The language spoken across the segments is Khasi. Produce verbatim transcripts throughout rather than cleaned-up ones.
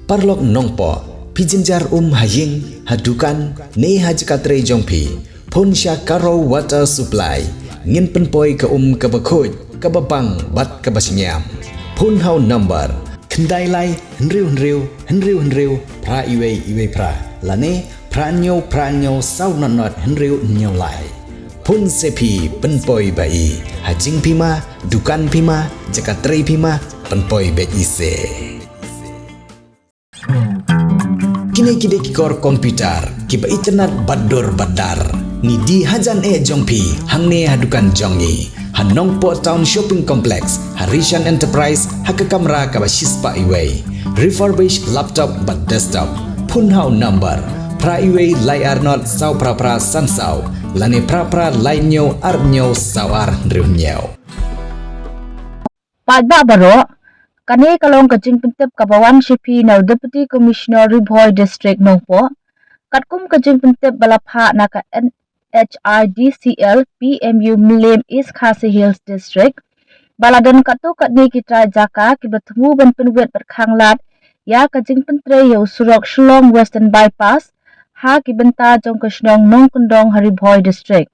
Paralok Nongpoh, phi jynjar um ha ïing, ha dukan, ne ha jaka trei jong phi, phone sha Karo Water Supply. Ngin pynpoi ka um kaba khuid, kaba bang bad kaba shngiam. Phone ha u number khyndai lai hynriew hynriew hynriew hynriew phra iwei iwei phra, lane phra hynñiew phra hynñiew saw nod nod hynriew hynñiew lai. Phone se phi, pynpoi ba i. Ha jingpima, dukan pima, jaka trei pima, pynpoi beit i se. Kine ki dei ki kor computer kiba itynnad bad dur bad dar. Ngi die hajan eh jong phi hangne ha dukan jong ngi, ha Nongpoh Town Shopping Complex, ha Rishan Enterprise, ha ka kamra kaba shispah iwei. Refurbished laptop bad desktop. Phone ha u number phra iwei lai ar nod saw phra phra san saw, lane phra phra lai hynñiew ar hynñiew saw ar hynriew hynñiew. Paidbah baroh, kane ka long ka jingpyntip kaba wan sha phi na u Deputy Commissioner Ri Bhoi District Nongpoh. Katkum ka jingpyntip ba la phah na ka N H I D C L P M U Mylliem East Khasi Hills District, ba la don katto katne ki trai jaka kiba thmu ban pynwit bad khanglad ïa ka jingpyntrei ïa u surok Shillong Western Bypass ha ki bynta jong ka shnong Nongkyndong ha Ri Bhoi District.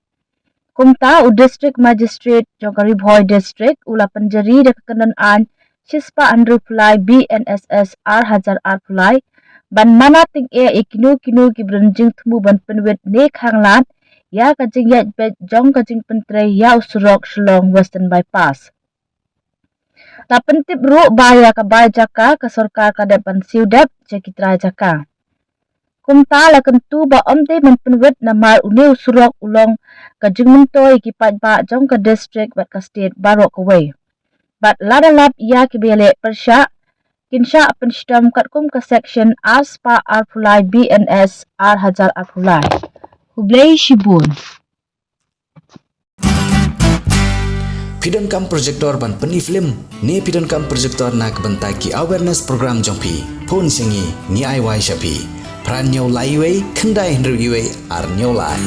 Kumta u District Magistrate jong ka Ri Bhoi District u la pynjari da ka kyndon aiñ shispah hynriew phew lai B N S S ar hajar ar phew lai ban mana tyngeh ïa kino kino kiba don jingthmu ban pynwit ne khanglad ïa ka jingïaid beit jong ka jingpyntrei ïa u surok Shillong Western Bypass. La pyntip ruh ba ïa ka bai jaka ka sorkar ka dep ban siew dep sha ki trai jaka. Kumta la kyntu ba ym dei ban pynwit namar une u surok u long ka jingmyntoi ïa ki paidbah jong ka district bad ka state baroh kawei. Bad lada lap ïa kiba ïaleh pyrshah, kin shah pynshitom katkum ka section ar spah ar phew lai B N S ar hajar ar phew lai. Khublei shibun. Phi donkam projector ban pyni film ne phi donkam projector na ka bynta ki awareness program jong phi? Phone sha ngi, ngi ai wai sha phi. Phra hynñiew lai iwei khyndai hynriew iwei ar hynñiew lai.